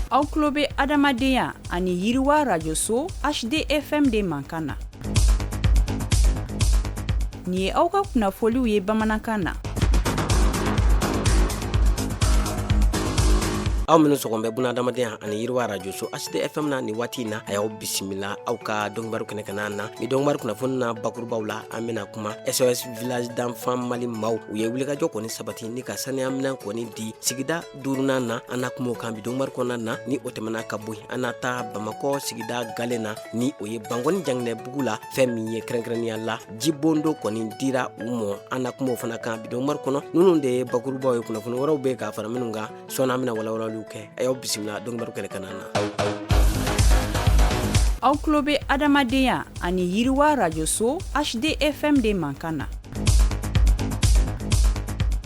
Aw tulo bɛ adamadenya ani yiriwa rajoso HDFM de mankan na. Nin ye aw ka kunnafoliw ye bamanankan na. Aw minnu sɔgɔn bɛ buna adamadenya ani yiriwa arajoso HDFM na nin waati in na, a y'aw bisimila aw ka dɔnkibaru kɛnɛ kana na. Ni dɔnkibaru kunnafoni na bakurubaw la, an bɛna kuma SOS Village d'Enfants Mali maaw, u ye wulikajɔ kɔni sabati ni ka saniya minɛn kɔni di sigida duurunan na. An na kuma o kan bi dɔnkibaru kɔnɔna na. Ni o tɛmɛna ka bɔ yen, an na taa Bamakɔ sigida galen na, ni o ye Bankɔni Janginɛbugu la. Fɛn min ye kɛrɛnkɛrɛnnenya la jibondo kɔni dira u mɔ, an na kuma o fana kan bi dɔnkibaru kɔnɔ. Ninnu de ye bakurubaw ye, kunnafoni wɛrɛw bɛ ka fara minnu kan sɔɔni, an bɛna walawalaliw kɛ. A y'aw bisimila dɔnkibaru kɛnɛ kana na. Aw tulo bɛ adamadenya ani yiriwa rajoso HDFM de mankan na.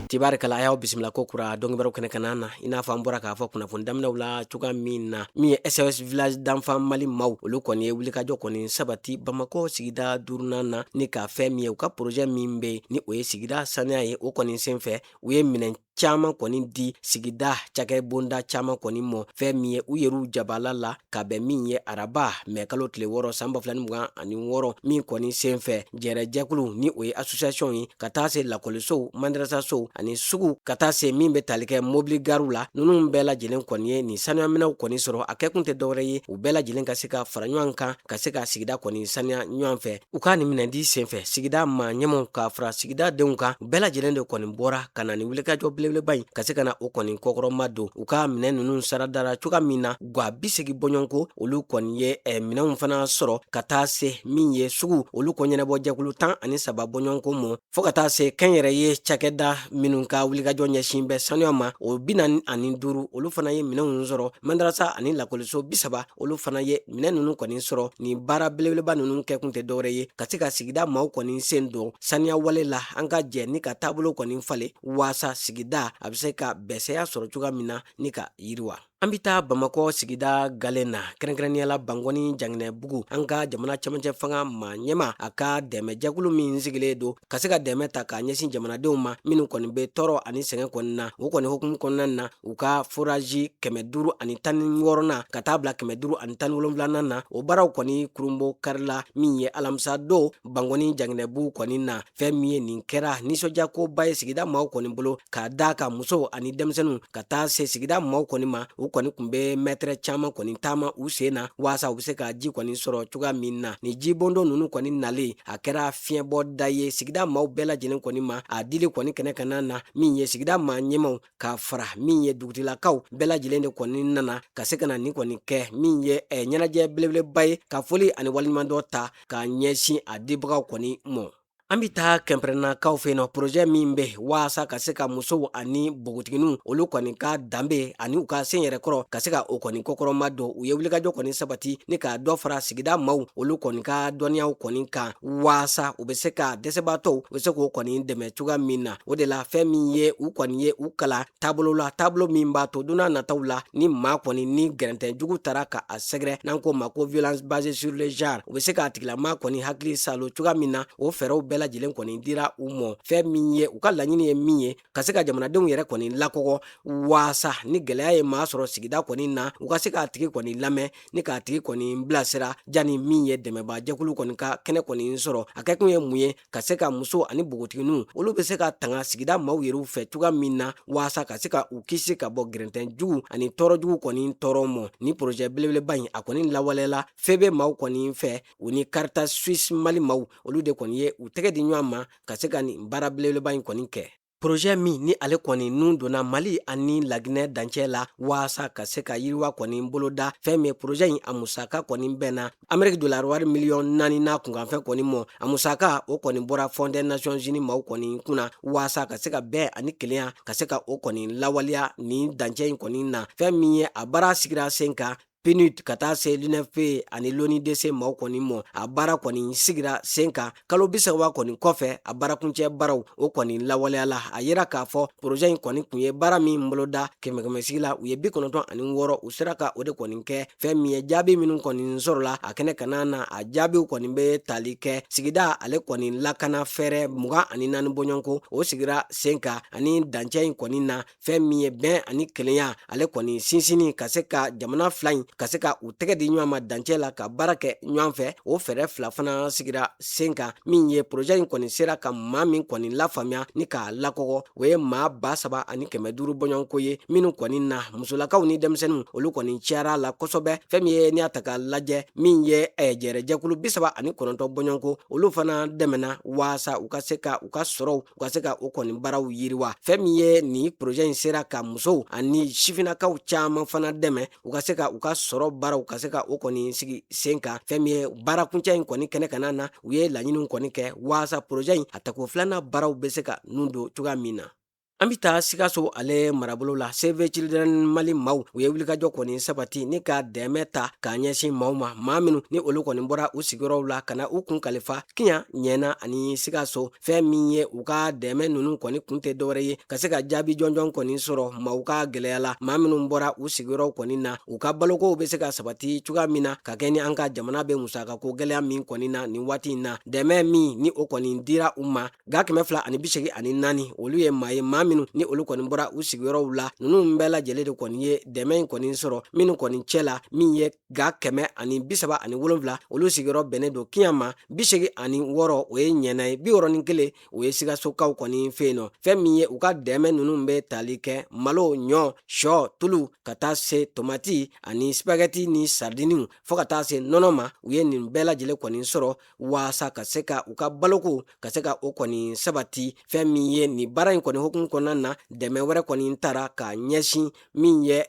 Tibarikala, a y'aw bisimila ko kura dɔnkibaru kɛnɛ kana na. I n'a fɔ an bɔra k'a fɔ kunnafoni daminɛw la cogoya min na, min ye SOS Village d'Enfants Mali maaw, olu kɔni ye wulikajɔ kɔni sabati Bamakɔ sigida duurunan na, ni ka fɛn min ye u ka projet min bɛ yen, ni o ye sigida saniya ye. O kɔni senfɛ, u ye minɛn caman kɔni di sigida cakɛbonda caman kɔni mɔ. Fɛn min ye u yɛrɛw jabala la ka bɛn min ye araba mɛ kalo tile 6 san 2026, min kɔni senfɛ jɛrɛjɛkulu, ni o ye association ye, ka taa se lakɔlisow, madrasasow ani sugu, ka taa se min bɛ tali kɛ mobili gariw la, ninnu bɛɛ lajɛlen kɔni ye nin sanuyaminɛw kɔni sɔrɔ. A kɛkun tɛ dɔwɛrɛ ye, u bɛɛ lajɛlen ka se ka fara ɲɔgɔn kan ka se ka sigida kɔni saniya ɲɔgɔn fɛ. U ka nin minɛndi senfɛ, sigida maa ɲɛmaw ka fara sigida denw kan, u bɛɛ lajɛlen de kɔni bɔra ka na ni wulikajɔ belebeleba in, ka se ka na o kɔni kɔkɔrɔma don. U ka minɛn ninnu sara dara cogoya min na, ga 80 bɔɲɔgɔnko, olu kɔni ye minɛnw fana sɔrɔ, ka taa se min ye sugu olu ko ɲɛnabɔ jɛkulu 13 bɔɲɔgɔnko mɔ, fo ka taa se kɛnyɛrɛye cakɛda minnu ka wulikajɔ ɲɛsin bɛ sanuya ma, o 45, olu fana ye minɛnw sɔrɔ. Madarasa ani lakɔliso 30, olu fana ye minɛn ninnu kɔni sɔrɔ. Nin baara belebeleba ninnu kɛkun tɛ dɔwɛrɛ ye, ka se ka sigida maaw kɔni sen don saniya wale la. An ka jɛ ni ka taabolo kɔni falen waasa sigida a bɛ se ka bɛsɛya sɔrɔ cogoya min na ni ka yiriwa. An bɛ taa Bamakɔ sigida galen na, kɛrɛnkɛrɛnnenya la Bankɔni Janginɛbugu. An ka jamana cɛmancɛ fanga maa ɲɛma, a ka dɛmɛjɛkulu min sigilen don ka se ka dɛmɛ ta k'a ɲɛsin jamanadenw ma minnu kɔni bɛ tɔɔrɔ ani sɛgɛn kɔni na, o kɔni hukumu kɔnɔna na, u ka forazi 516nan ka taa bila 517nan na, o baaraw kɔni kurunbon karila min ye alamisa don Bankɔni Janginɛbugu kɔni na. Fɛn min ye nin kɛra nisɔndiyakoba ye sigida maaw kɔni bolo, k'a d'a kan musow ani denmisɛnninw ka taa se sigida maaw kɔni ma, u kɔni tun bɛ mɛtɛrɛ caman kɔni taama u sen na waasa u bɛ se ka ji kɔni sɔrɔ cogoya min na. Ni jibondo ninnu kɔni nalen, a kɛra fiɲɛbɔda ye sigida maaw bɛɛ lajɛlen kɔni ma. A dili kɔni kɛnɛ kana na, min ye sigida maa ɲɛmaw ka fara min ye dugutigilakaw bɛɛ lajɛlen de kɔni nana ka se ka na nin kɔni kɛ min ye ɲɛnajɛ belebeleba ye, ka foli ani waleɲumandɔn ta ka ɲɛsin a dibagaw kɔni mɔ. An bɛ taa Kɛnpɛrɛnnakaw fɛ yen nɔ, projet min bɛ waasa ka se ka musow ani npogotigininw olu kɔni ka danbe ani u ka sen yɛrɛ kɔrɔ, ka se ka o kɔni kɔkɔrɔma don. U ye wulikajɔ kɔni sabati ni ka dɔ fara sigida maaw olu kɔni ka dɔnniyaw kɔni kan, waasa u bɛ se ka dɛsɛbaatɔw u bɛ se k'o kɔni dɛmɛ cogoya min na. O de la fɛn min ye u kɔni ye u kalan taabolo la, taabolo min b'a to don n'a nataw la, ni maa kɔni ni gɛrɛntɛ jugu taara ka a sɛgɛrɛ, n'an k'o ma ko violence basée sur le genre, u bɛ se k'a tigilamaa kɔni hakili salo cogoya min na. O fɛɛrɛw bɛɛ lajɛlen kɔni dira u mɔ. Fɛn min ye u ka laɲini ye min ye, ka se ka jamanadenw yɛrɛ kɔni lakɔgɔ, waasa ni gɛlɛya ye maa sɔrɔ sigida kɔni na, u ka se k'a tigi kɔni lamɛn ni k'a tigi kɔni bilasira jani min ye dɛmɛbaajɛkulu kɔni ka kɛnɛ kɔni sɔrɔ. A kɛkun ye mun ye? Ka se ka muso ani npogotigininw olu bɛ se ka tanga sigida maaw yɛrɛw fɛ cogoya min na, waasa ka se ka u kisi ka bɔ gɛrɛntɛ jugu ani tɔɔrɔ jugu kɔni tɔɔrɔ mɔ. Ni projet belebeleba in, a kɔni lawaleyala FEB maaw kɔni fɛ, u ni Caritas Suisse Mali maaw, olu de kɔni ye u tɛgɛ di ɲɔgɔn ma ka se ka nin baara belebeleba in kɔni kɛ. Projet min ni ale kɔni nun donna Mali ani Laginɛ dancɛ la waasa ka se ka yiriwa kɔni boloda. Fɛn min ye projet in, a musaka kɔni bɛnna Ameriki dolari wari miliyɔn 4 n'a kunkanfɛn kɔni mɔ. A musaka o kɔni bɔra Fonds des Nations Unies maaw kɔni kunna, waasa ka se ka bɛn ani kelenya ka se ka o kɔni lawaleya nin dancɛ in kɔni na. Fɛn min ye a baara sigira sen kan. PNUD ka taa se l'UNFPA ani l'ONUDC maaw kɔni mɔ. A baara kɔni sigira sen kan kalo 30 kɔni kɔfɛ. A baarakuncɛ baaraw o kɔni lawaleyala. A yira k'a fɔ projet in kɔni kun ye baara min boloda, kɛmɛ kɛmɛ sigi la, u ye 96, u sera ka o de kɔni kɛ. Fɛn min ye jaabi minnu kɔni sɔrɔla a kɛnɛ kana na, a jaabiw kɔni bɛ tali kɛ sigida ale kɔni lakana fɛɛrɛ 24 bɔɲɔgɔnko, o sigira sen kan, ani dancɛ in kɔni na, fɛn min ye bɛn ani kelenya ale kɔni sinsinni, ka se ka jamana fila in ka se ka u tɛgɛ di ɲɔgɔn ma dancɛ la ka baara kɛ ɲɔgɔn fɛ, o fɛɛrɛ fila fana sigira sen kan. Min ye projet in kɔni sera ka maa min kɔni lafaamuya ni k'a lakɔgɔ, o ye maa 3500 bɔɲɔgɔnko ye, minnu kɔni na musolakaw ni denmisɛnninw, olu kɔni cayara la kosɛbɛ. Fɛn min ye n'i y'a ta k'a lajɛ, min ye jɛrɛjɛkulu 39 bɔɲɔgɔnko, olu fana dɛmɛna waasa u ka se ka u ka sɔrɔw, u ka se ka o kɔni baaraw yiriwa. Fɛn min ye nin projet in sera ka musow ani sifinnakaw caman fana dɛmɛ u ka se ka u ka sɔrɔ baaraw ka se ka o kɔni sigi sen kan. Fɛn min ye baarakuncɛ in kɔni kɛnɛ kana na, u ye laɲiniw kɔni kɛ waasa projet in a tako filanan baaraw bɛ se ka nun don cogoya min na. An bɛ taa Sikaso ale marabolo la. Save Children Mali maaw, u ye wulikajɔ kɔni sabati ni ka dɛmɛ ta k'a ɲɛsin maaw ma, maa minnu ni olu kɔni bɔra u sigiyɔrɔw la ka na u kun kalifa Kiɲan, Ɲɛna ani Sikaso. Fɛn min ye u ka dɛmɛ ninnu kɔni kun tɛ dɔwɛrɛ ye ka se ka jaabi jɔnjɔn kɔni sɔrɔ maaw ka gɛlɛya la, maa minnu bɔra u sigiyɔrɔw kɔni na, u ka balokow bɛ se ka sabati cogoya min na, ka kɛ ni an ka jamana bɛ musakako gɛlɛya min kɔni na nin waati in na. Dɛmɛ min ni o kɔni dira u ma, ga 284, olu ye maa ye, maa minnu ni olu kɔni bɔra u sigiyɔrɔw la. Ninnu bɛɛ lajɛlen de kɔni ye dɛmɛ in kɔni sɔrɔ, minnu kɔni cɛ la, min ye ga 137, olu sigiyɔrɔ bɛnnen don Kiɲan ma, 86, o ye Ɲɛna ye, 61, o ye Sikasokaw kɔni fɛ yen nɔ. Fɛn min ye u ka dɛmɛ ninnu bɛ tali kɛ malo, ɲɔ, sɔ, tulu, ka taa se tomati ani spaghetti ni sardiniw, fo ka taa se nɔnɔ ma. U ye nin bɛɛ lajɛlen kɔni sɔrɔ waasa ka se ka u ka baloko ka se ka o kɔni sabati. Fɛn min ye nin baara in kɔni hukumu kɔnɔna na, dɛmɛ wɛrɛ kɔni tara ka ɲɛsin min ye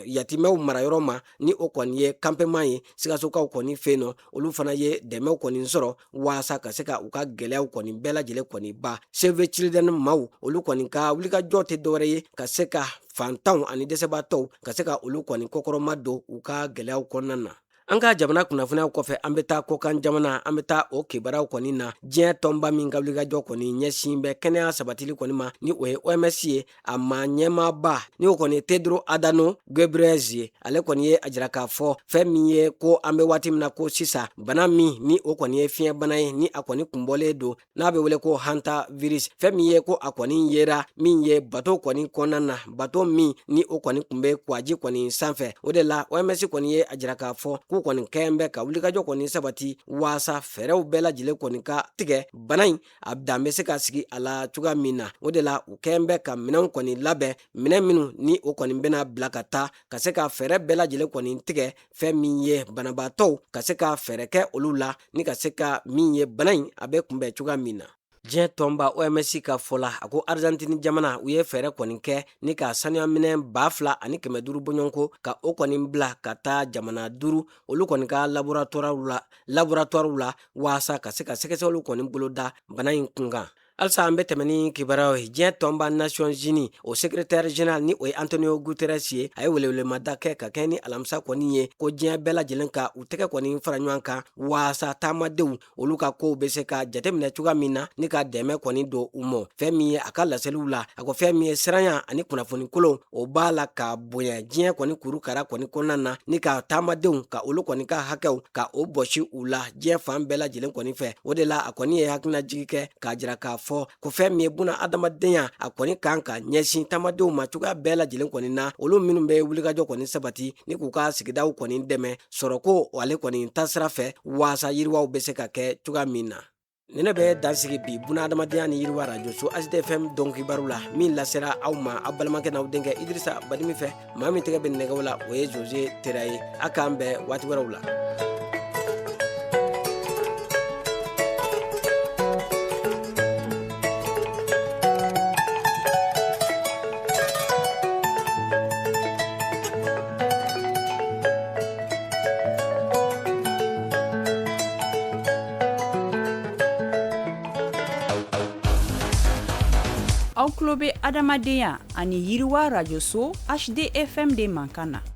yatimɛw marayɔrɔ ma, ni o kɔni ye campement ye Sikasokaw kɔni fɛ yen nɔ. Olu fana ye dɛmɛw kɔni sɔrɔ waasa ka se ka u ka gɛlɛyaw kɔni bɛɛ lajɛlen kɔni ban. Save Children maaw, olu kɔni ka wulikajɔ tɛ dɔwɛrɛ ye ka se ka fantanw ani dɛsɛbaatɔw ka se ka olu kɔni kɔkɔrɔma don u ka gɛlɛyaw kɔnɔna na. An ka jamana kunnafoniyaw kɔfɛ, an bɛ taa kɔkan jamana, an bɛ taa o kibaruyaw kɔni na. Diɲɛ tɔnba min ka wulikajɔ kɔni ɲɛsin bɛ kɛnɛya sabatili kɔni ma, ni o ye OMS ye, a ma ɲɛmaaba ni o kɔni Tedros Adhanom Ghebreyesus ye, ale kɔni ye a jira k'a fɔ fɛn min ye ko an bɛ waati min na ko sisan, bana min ni o kɔni ye fiɲɛbana ye, ni a kɔni kunbɔlen don, n'a bɛ wele ko hantavirus, fɛn min ye ko a kɔni yera min ye bato kɔni kɔnɔna na, bato min ni o kɔni kun bɛ kwaji kɔni sanfɛ. O de la OMS kɔni ye a jira k'a fɔ k'u kɔni kɛn bɛ ka wulikajɔ kɔni sabati waasa fɛɛrɛw bɛɛ lajɛlen kɔni ka tigɛ, bana in a dan bɛ se ka sigi a la cogoya min na. O de la u kɛn bɛ ka minɛnw kɔni labɛn, minɛn minnu ni o kɔni bɛna bila ka taa ka se ka fɛɛrɛ bɛɛ lajɛlen kɔni tigɛ, fɛn min ye banabaatɔw ka se ka fɛɛrɛ kɛ olu la, ni ka se ka min ye bana in a bɛ kunbɛn cogoya min na. Diɲɛ tɔnba OMS ka fɔ la, a ko Argentine jamana, u ye fɛɛrɛ kɔni kɛ ni ka sanuyaminɛn 2500 bɔɲɔgɔnko ka o kɔni bila ka taa jamana duuru, olu kɔni ka laboratoire la waasa ka se ka sɛgɛsɛgɛliw kɔni boloda bana in kunkan. Halisa an bɛ tɛmɛ ni kibaruyaw ye. Diɲɛ tɔnba Nations Unies, o secrétaire général, ni o ye Antonio Guterres ye, a ye welewelemada kɛ ka kɛ ni alamisa kɔni ye ko diɲɛ bɛɛ lajɛlen ka u tɛgɛ kɔni fara ɲɔgɔn kan waasa taamadenw, olu ka kow bɛ se ka jateminɛ cogoya min na, ni ka dɛmɛ kɔni don u ma. Fɛn min ye a ka laseliw la, a ko fɛn min ye siranya ani kunnafoni kolon, o b'a la ka bonya diɲɛ kɔni kurukara kɔni kɔnɔna na, ni ka taamadenw ka olu kɔni ka hakɛw ka o bɔsi u la diɲɛ fan bɛɛ lajɛlen kɔni fɛ. O de la a kɔni ye hakilinajigi kɛ k'a jira k'a fɔ ko fɛn min ye buna adamadenya, a kɔni kan ka ɲɛsin taamadenw ma cogoya bɛɛ lajɛlen kɔni na, olu minnu bɛ wulikajɔ kɔni sabati ni k'u ka sigidaw kɔni dɛmɛ sɔrɔko ale kɔni taasira fɛ, waasa yiriwaw bɛ se ka kɛ cogoya min na. Ni ne bɛ dan sigi bi buna adamadenya ni yiriwa radio so HDFM dɔnkibaru la, min lasera aw ma aw balimakɛ n'aw denkɛ Idirisa Badimi fɛ. Maa min tɛgɛ bɛ nɛgɛw la, o ye Jose Tera ye. A k'an bɛn waati wɛrɛw la. Aw tulo bɛ adamadenya ani yiriwa radio so HDFM de mankan na.